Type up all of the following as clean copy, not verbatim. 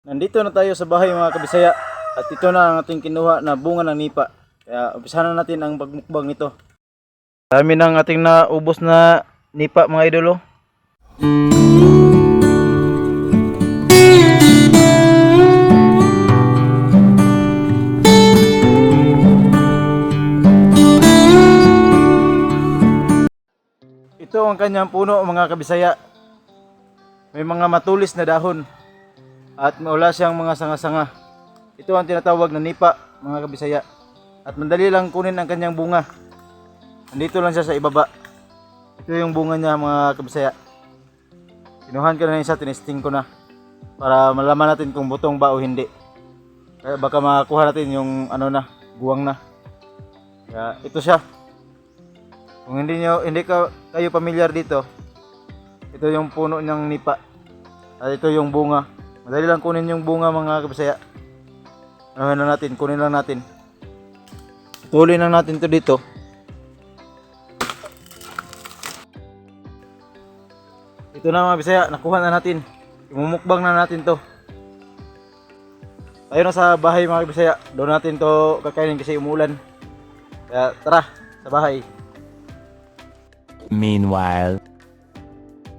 Nandito na tayo sa bahay mga kabisaya at ito na ang ating kinuha na bunga ng nipa. Kaya umpisahan na natin ang pagmukbang nito. Dami ng ating naubos na nipa mga idolo. Ito ang kanyang puno mga kabisaya. May mga matulis na dahon at wala siyang mga sanga-sanga. Ito ang tinatawag na nipa mga kabisaya. At madali lang kunin ang kanyang bunga. Nandito lang siya sa ibaba. Ito yung bunga niya mga kabisaya. Kinuhan ko na isa, tinesting ko na para malaman natin kung butong ba o hindi. Kaya baka makakuha natin yung guwang na. Kaya ito siya. Kung hindi kayo pamilyar dito, ito yung puno ng nipa. At ito yung bunga. Madali lang kunin yung bunga mga kabisaya. Kunin lang natin. Tuloy lang natin to dito. Ito na mga bisaya, nakuha na natin. Imumukbang na natin to. Tayo na sa bahay mga bisaya. Doon natin to kakainin kasi umulan. Kaya tara, sa bahay. Meanwhile,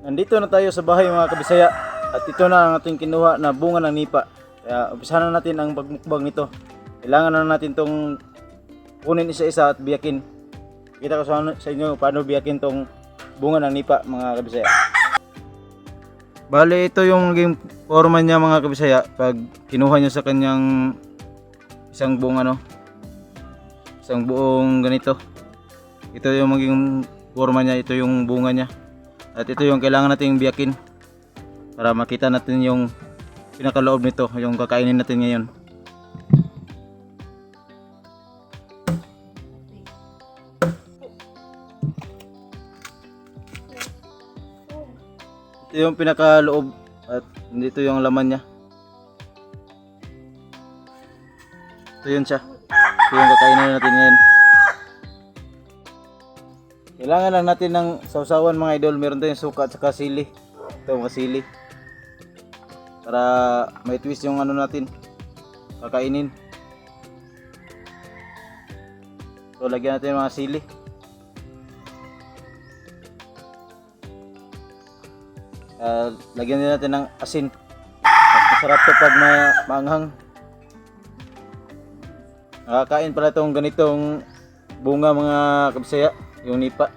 Nandito na tayo sa bahay mga kabisaya. At ito na ang ating kinuha na bunga ng nipa. Kaya umpisahan na natin ang pagmukbang nito. Kailangan na natin tong kunin isa-isa at biyakin. Kita ko sa inyo paano biyakin tong bunga ng nipa mga kabisaya. Bale, ito yung maging forma niya mga kabisaya pag kinuha niya sa kanyang isang buong isang buong ganito. Ito yung maging forma niya, ito yung bunga niya. At ito yung kailangan nating biyakin para makita natin yung pinakaloob nito, yung kakainin natin ngayon. Ito yung pinakaloob at dito yung laman niya. Ito yun siya. Ito yung kakainin natin ngayon. Kailangan lang natin ng sausawan mga idol. Meron tayong suka at saka sili. Ito mga sili. Para may twist yung natin. Kakainin. So lagyan natin yung mga sili. Lagyan din natin ng asin. Mas masarap to pag maanghang. Nakakain pala itong ganitong bunga mga kabisaya. Yung nipa.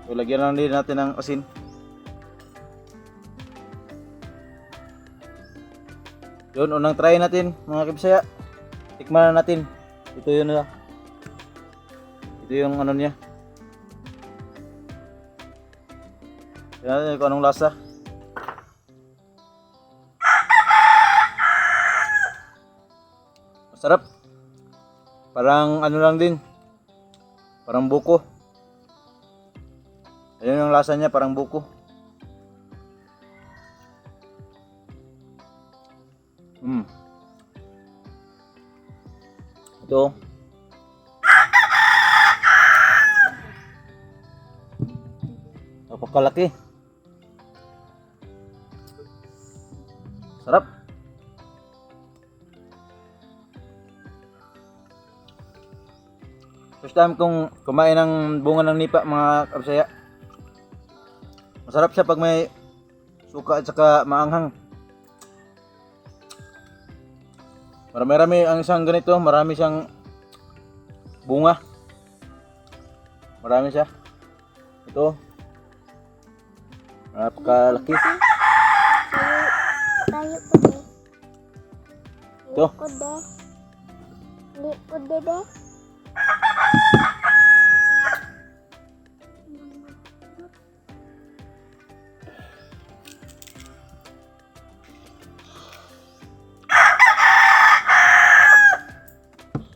So lagyan lang din natin ng asin. Yun, unang try natin mga kabisaya. Tikman na natin. Ito yun na. Ito yung niya. Tignan natin kung anong lasa. Masarap. Parang lang din. Parang buko. Ayun yung lasa niya, parang buko. Ito. Napakalaki. Sarap. First time kong kumain ng bunga ng nipa mga kabisaya. Masarap siya pag may suka at saka maanghang. Marami-rami ang isang ganito, marami siyang bunga. Marami siya. Ito. Napakalaki. Tayo po de. Ito. Likod de.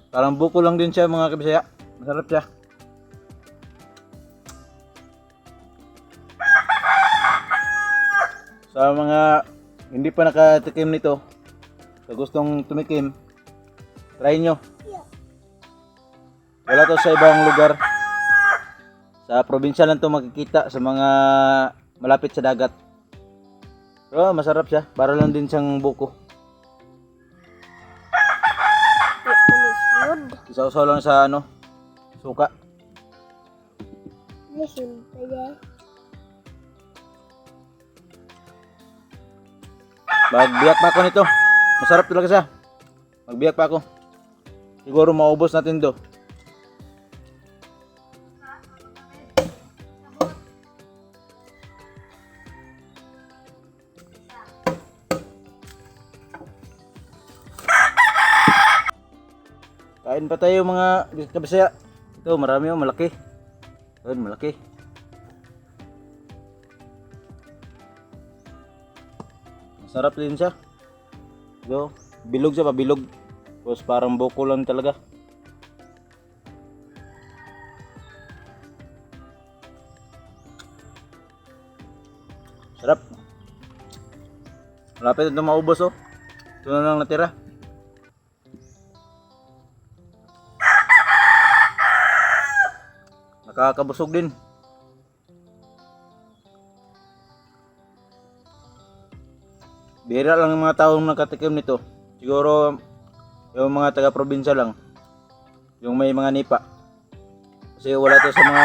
Parang buko lang din siya mga kabisaya. Masarap siya. Sa mga hindi pa nakatikim nito, sa gustong tumikim, try nyo. Wala to sa ibang lugar. Sa probinsya lang to makikita sa mga malapit sa dagat. Pero masarap siya. Para lang din siyang buko. Manisod. Isaw-saw lang sa ano, suka. Manisod pa yan. Magbiyak pa ako nito. Masarap talaga siya. Magbiyak pa ako. Siguro maubos natin to. Kain pa tayo mga kabisaya. Ito marami oh, malaki. Ayun, malaki. Masarap din siya. Yo, bilog siya, pabilog. Tapos parang buko lang talaga. Sarap. Malapit ito maubos oh. Ito na lang natira. Nakakabusog din. Bihira lang ang mga taong nakatikim nito. Siguro yung mga taga-probinsya lang. Yung may mga nipa. Kasi wala to sa mga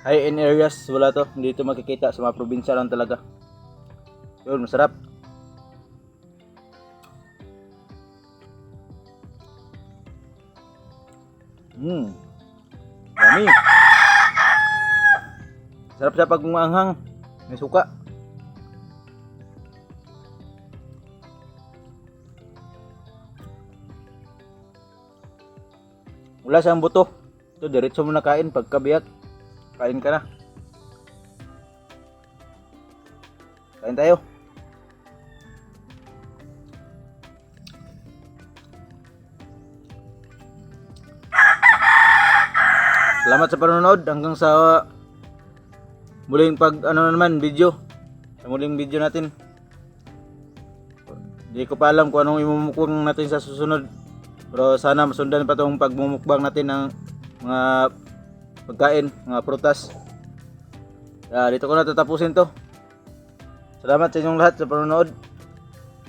high-end areas. Wala to. Hindi to makikita. Sa mga probinsya lang talaga. Yun, masarap. Yummy. Sarap siya pag umaanghang. May suka. Wala siyang buto. Ito, diretso mo na kain. Pagkabiyak, kain ka na. Kain tayo. Salamat sa panonood. Hanggang sa muling video. Sa muling video natin. Hindi ko pa alam kung anong imumukbang natin sa susunod. Pero sana masundan pa itong pagmumukbang natin ng mga pagkain, mga prutas. Dito ko na tatapusin to. Salamat sa inyong lahat sa panonood.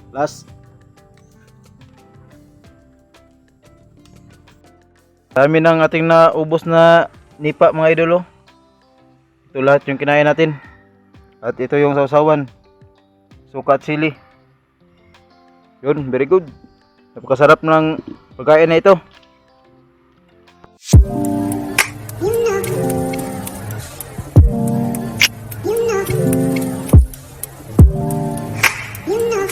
Last. Dami ng ating naubos na nipa mga idolo. Ito lahat yung kinain natin. At ito yung sausawan. Suka at sili. Yun, very good. Napakasarap ng pagkain na ito. Yun na.